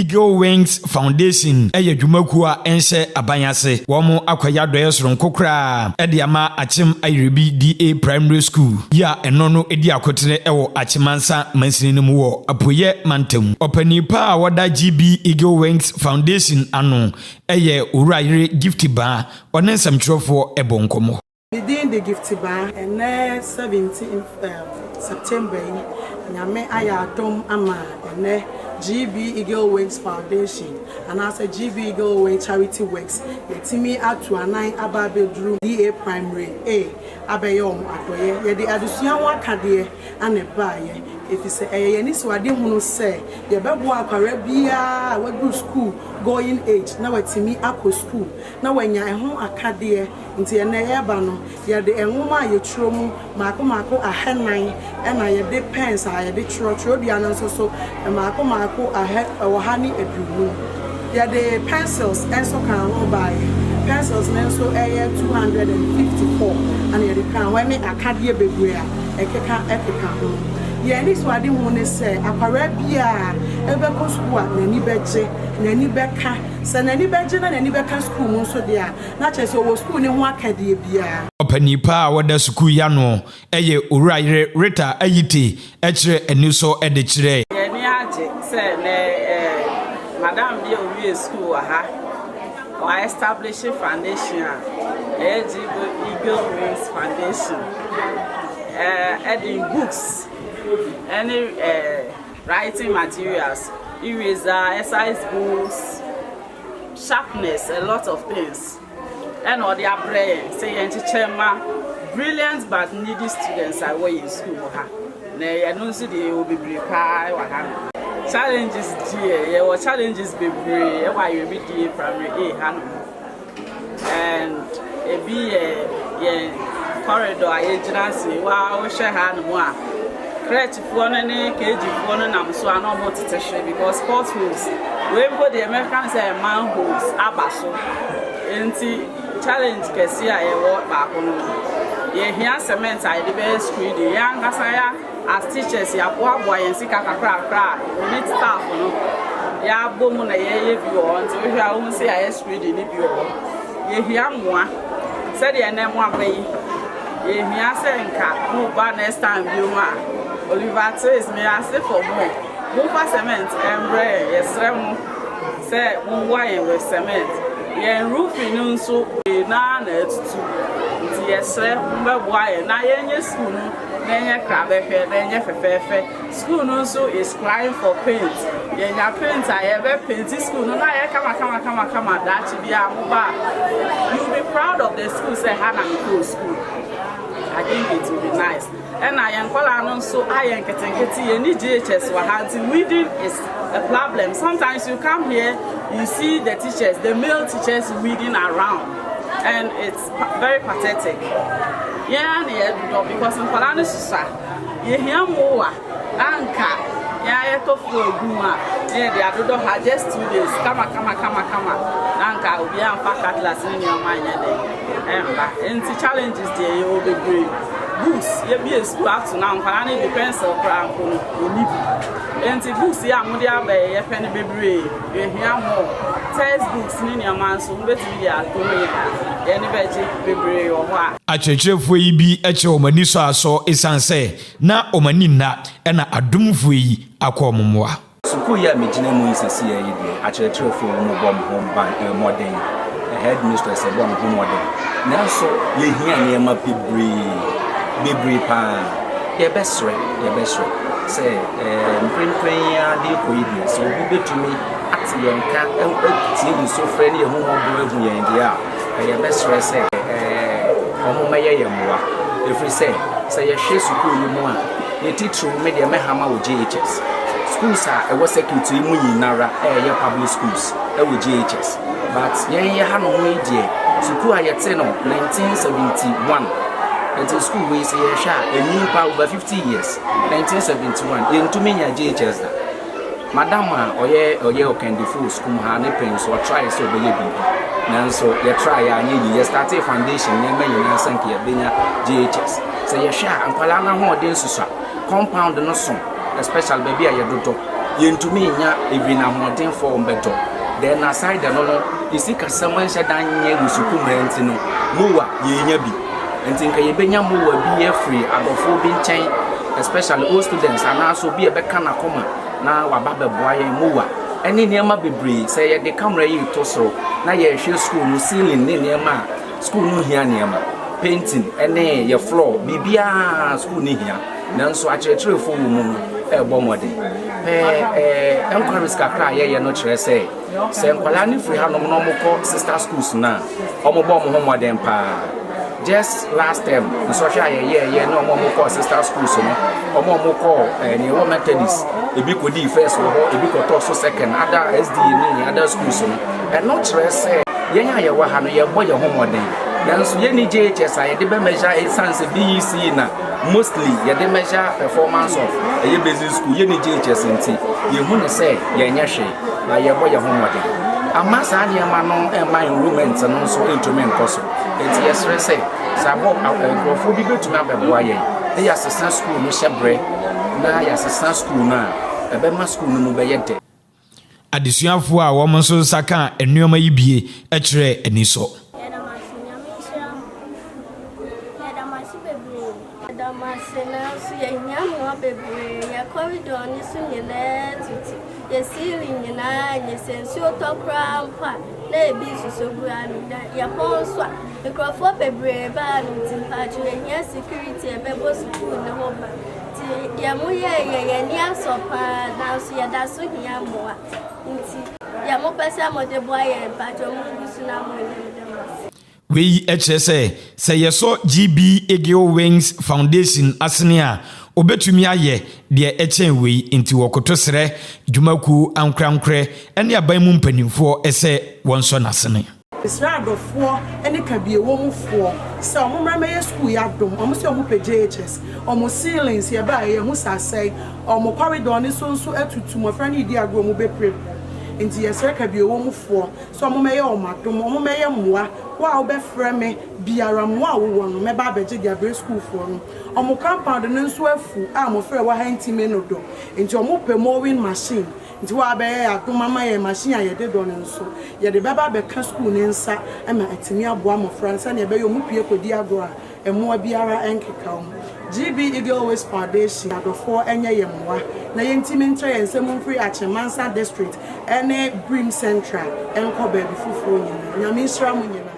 Eagle Wings Foundation yɛ dwumakuo a ɛnhyɛ aban ase. Wɔn akɔyɛ adɔeɛ soronko koraa de ama Akyem Ayirebi DA Primary School yi a ɛno no di akotene wɔ Akyemansa mansini no mu wɔ Apueeɛ mantam. Ɔpanin pa a wɔda GB Eagle Wings Foundation ano yɛ Owurayere Gift Baa, ɔne nsɛmtwerɛfoɔ bɔ nkɔmmɔ. Me din de Gift Baa. Ɛnɛ 17 September yi, Nyame ayɛ adom ama ɛnɛ GB Eagle Wings Foundation anaasɛ GB Eagle Wings Charity Works yɛtumi atu anan aba abɛduru DA Primary A abɛyɛ wɔn adɔyɛ. Yɛde adesua ho akadeɛ ana ɛbaeɛ, ɛfiri sɛ ɛyɛ yɛn anisoadehunu sɛ yɛbɛboa akwaraa biara a waduru school going age na watumi akɔ school na wanya ɛho akadeɛ. Nti ɛnɛ yɛreba no, yɛde nwoma a yɛtwerɛ mu maako maako 400, ɛna yɛde pens a yɛde twerɛ twerɛdua no nso so maako maako 150. Yɛde pencils nso ka ho baeɛ. Pencils no nso ɛyɛ 254 ɛna yɛde ka ho, ɛne akadeɛ bebree a ɛkeka ɛkeka ho. Yɛn ani so ade ho ne sɛ akwaraa biara ɛbɛkɔ sukuu a n'ani bɛgye, n'ani bɛka. Sɛ n'ani bɛgye na n'ani bɛka sukuu mu nso deɛ a, na kyerɛ sɛ ɔwɔ sukuu ne ho akadeɛ biara. Ɔpanin pa a wɔda sukuu yi ano yɛ Owurayere Rita Ayite kyerɛ anisɔ de kyerɛ. Yɛni agye sɛ nɛ madam bi a owie school wɔ ha, wa establish foundation a ɛyɛ GB Eagle Wings Foundation, ɛde books ɛne writing materials, eraser, exercise books, sharpness, a lot of things, ɛna ɔde abrɛ yɛn sɛ yɛn kyekyɛ ma brilliant but needy students a wɔwɔ yɛn school wɔ ha. Na ɛno nso deɛ, yɛwɔ bebree paa wɔ ha no. Challenges deɛ, yɛwɔ challenges bebree ɛwɔ Ayirebi DA Primary A ha no, and ebi yɛ yɛn corridor a yɛgyina ase wa. Wohwɛ ha no mu a, crèchefoɔ no ne KG foɔ no nam so a na wɔn tete hwɛ because potholes wei mpo deɛ, mɛka no sɛ manholes aba so. Nti challenge kɛse a yɛwɔ baako no, yɛhia cement a yɛde bɛyɛ screening. Yɛn ankasa ya as teachers, yɛaboaboa yɛn sika kakrakra a ne staff no yɛabɔ mu na yɛyɛ bi wɔ hɔ. Nti wohwɛ a, wohu sɛ yɛayɛ screening ne bi wɔ hɔ. Yɛhia mmoa sɛdeɛ ɛnɛ mo aba yi, yɛhia sɛ nka mo ba next time bi mu a, Oliver Twist me ase for mo, momfa cement ɛmbrɛ yɛn. Yɛsrɛ mo sɛ momboa yɛn with cement. Yɛn roofing no nso naa na atutu, nti yɛsrɛ mbɛboa yɛn na yɛnyɛ school no na ɛnyɛ krabɛhwɛ na ɛnyɛ fɛfɛɛfɛ. School no nso is crying for paint. Yɛnya paint a, yɛbɛ paint school no na yɛ kama kama kama kama. Daakye bi a mo ba, you be proud of the school sɛ ha na mekɔɔ school. I think it will be nice. Ɛna yɛn nkɔlaa no nso ayɛ nketenkete. Yɛn ni JHS wɔ ha, nti weeding is a problem. Sometimes you come here, you see the teachers, the male teachers, weeding around, and it's very pathetic. Yɛn a na yɛdodɔ because nkɔlaa no sosa. Yɛhia mmoa anka yɛn ayɛtɔ fuel egu mu a na yɛde adodɔ ha just 2 days, kama kama kama kama, na nka obiara nfa cutlass ne nneɛma nyɛ dɛ ɛmba. Nti challenges deɛ, yɛwɔ bebree. Books, yɛbie school up to now, nkwadaa no de pencil koraa mpo no wɔni bi. Nti books yi a mode aba yɛ, yɛpɛ no bebree. Yɛhia more textbooks ne nneɛma nso. Mobɛtumi de adom yɛn a, yɛne bɛgye bebree wɔ hɔ a. Akyerɛkyerɛfoɔ yi bi kyerɛ wɔn ani sɔ asɔ ɛsiane sɛ na wɔn ani nna ɛna adomfoɔ yi akɔ wɔn mmoa. Sukuu yi a megyina mu yi sisi yɛ yi deɛ, akyerɛkyerɛfoɔ mu bɔ mo ho ban mmɔden, head mistress bɔ ne ho mmɔden, nanso yɛhia nneɛma bebree bebree paa. Yɛbɛsrɛ sɛ mprempren yi ara de kɔ yi deɛ, sɛ obi bɛtumi ate yɛn ka, atie yɛn sufrɛ ne yɛn ho mmɔborɔ ahu yɛn deɛ a, yɛbɛsrɛ sɛ ɔmo mɛyɛ yɛn mmoa, ɛfiri sɛ yɛhwɛ sukuu yi mu a, ne titiriw me deɛ mɛhama wɔ JHS schools a ɛwɔ circuit yi mu nyinara, ɛyɛ public schools ɛwɔ JHS, but yɛn yɛ hanom yi deɛ, sukuu a yɛte no 1971. Nti sukuu wei, sɛ yɛhwɛ a, ɛnyin pa over 50 years. 1971 yɛntumi nya JHS da. Madam a ɔyɛ ɔkandifo wɔ sukuu mu ha ne pɛn so, ɔtry sɛ ɔbɛyɛ biribi, nanso yɛtry a anyɛ yie. Yɛstarte foundation nneɛma nyinaa sɛ nka yɛbɛnya JHS. Sɛ yɛhwɛ a, nkwadaa no ahoɔden soso a, compound no so, especially baabi a yɛdodɔ. Yɛntumi nnya even ahoɔdenfoɔ a wɔbɛtɔ. Then aside ɛno no, yɛ sikasɛm nhyɛ da nyɛ wɔ sukuu mu ha nti no, mowa yɛnnya bi. Nti nka yɛbɛnya mowa bi afiri adɔfoɔ bi nkyɛn, especially old students anaasɛ obi a ɛbɛka n'akoma na waba bɛboa yɛn mowa ɛne nneɛma bebree. Sɛ yɛde camera yi to soro na yɛrehwɛ school no ceiling ne nneɛma a, school no hia nneɛma, painting ɛne yɛ floor, biribiara school no hia. Nanso akyerɛkyerɛfoɔ wɔ mu no ɛrebɔ mmɔden pɛɛ. Enquiries kakra a yɛyɛ no kyerɛ sɛ nkwadaa no firi hanom na wɔkɔ sister schools no a, wɔbɔ wɔn ho mmɔden paa. Just last term nsɔhwɛ a yɛyɛɛyɛ ne wɔn a wɔkɔ sister schools no, wɔn a wɔkɔ nea ɛwɔ Methodist, ebi kɔdii first wɔ hɔ, ebi kɔtɔ so second, ada SDA ne other schools no. Ɛno kyerɛ sɛ yɛn a yɛwɔ ha no, yɛbɔ yɛn ho mmɔden, nanso yɛni JHS a yɛde bɛ measure, ɛsiane sɛ BECE na mostly yɛde measure performance of ɛyɛ basic school. Yɛni JHS nti yɛhu ne sɛ yɛnyɛ hwee na yɛbɔ yɛn ho mmɔden ama saa nneɛma no ɛma enrollment no nso ntumi nkɔ so. Nti yɛsrɛ sɛ abɔ nkurɔfoɔ bi bɛtumi abɛboa yɛn na yɛasesa school no hyɛ berɛ na yɛasesa school no a, ɛbɛma school no mu bɛyɛ dɛ. Adesuafoɔ a wɔn nso nsa ka nneɛma yi bie kyerɛ anisɔ. Yɛda mo ase, Nyame nhyira mo. Yɛda mo ase bebree. Yɛda mo ase, nanso yɛhia mmoa bebree. Yɛ corridor ne so nyinaa tutu. Yɛ ceiling nyinaa nyɛ sɛ nsuo tɔ koraa mpo a, na ebi nsuso gu ano. Na yɛpɔn nso a, nkurɔfoɔ bebree baa no nti mpaakye yɛhia security a ɛbɛbɔ sukuu ne ho ban. Nti deɛ moyɛɛ yɛ yɛn ani asɔ paa, nanso yɛda so hia mmoa. Nti deɛ mopɛ sɛ mode boa yɛn, mpaakye mo ngu so na mo anim de mo ase. Wei kyerɛ sɛ yɛsɔ GB Eagle Wings Foundation asene a, obɛtumi ayɛ deɛ ɛkyɛn wei. Nti wɔkoto serɛ dwumakuo ankorankorɛ ne aban mu mpanimfoɔ sɛ wɔnsɔ n'asene. Mesrɛ adɔfoɔ ne kabiewomufoɔ sɛ ɔmo mmra mɛyɛ school yɛ adom. Ɔmo sɛ ɔmo pɛ JHS, ɔmo ceilings yɛbaa yɛhu sɛ asɛe, ɔmo corridor ne so nso atutu, mmɔfra no redi agorɔ, ɔmo bɛpirepire. Nti yɛsrɛ kabiewomufoɔ sɛ ɔmo mɛyɛ ɔmo adom, ɔmo mɛyɛ mmoa. Wo a wobɛfrɛ me biara, mmoa a wowɔ no, mɛba abɛgye de abrɛ sukuufoɔ no. Ɔmo compound no nso afu a mmɔfra ɛwɔ ha ntimi no do, nti ɔmo pɛ mowing machine. Nti wo a bɛyɛ adom ama yɛ machine a yɛde dɔ no nso, yɛde bɛba abɛka sukuu ne nsa ma atumi aboa mmɔfra no sɛnea ɛbɛyɛ ɔmo pie kɔdi agorɔ a, mmoa biara nkeka wɔn. GB Eagle Wings Foundation adɔfoɔ nyɛ yɛn mmoa na yɛntumi ntrɛ yɛn nsɛm mfiri Akyemansa District ne Birim Central nkɔ baabi foforɔ nyinaa. Nyame nhyira mo nyinaa.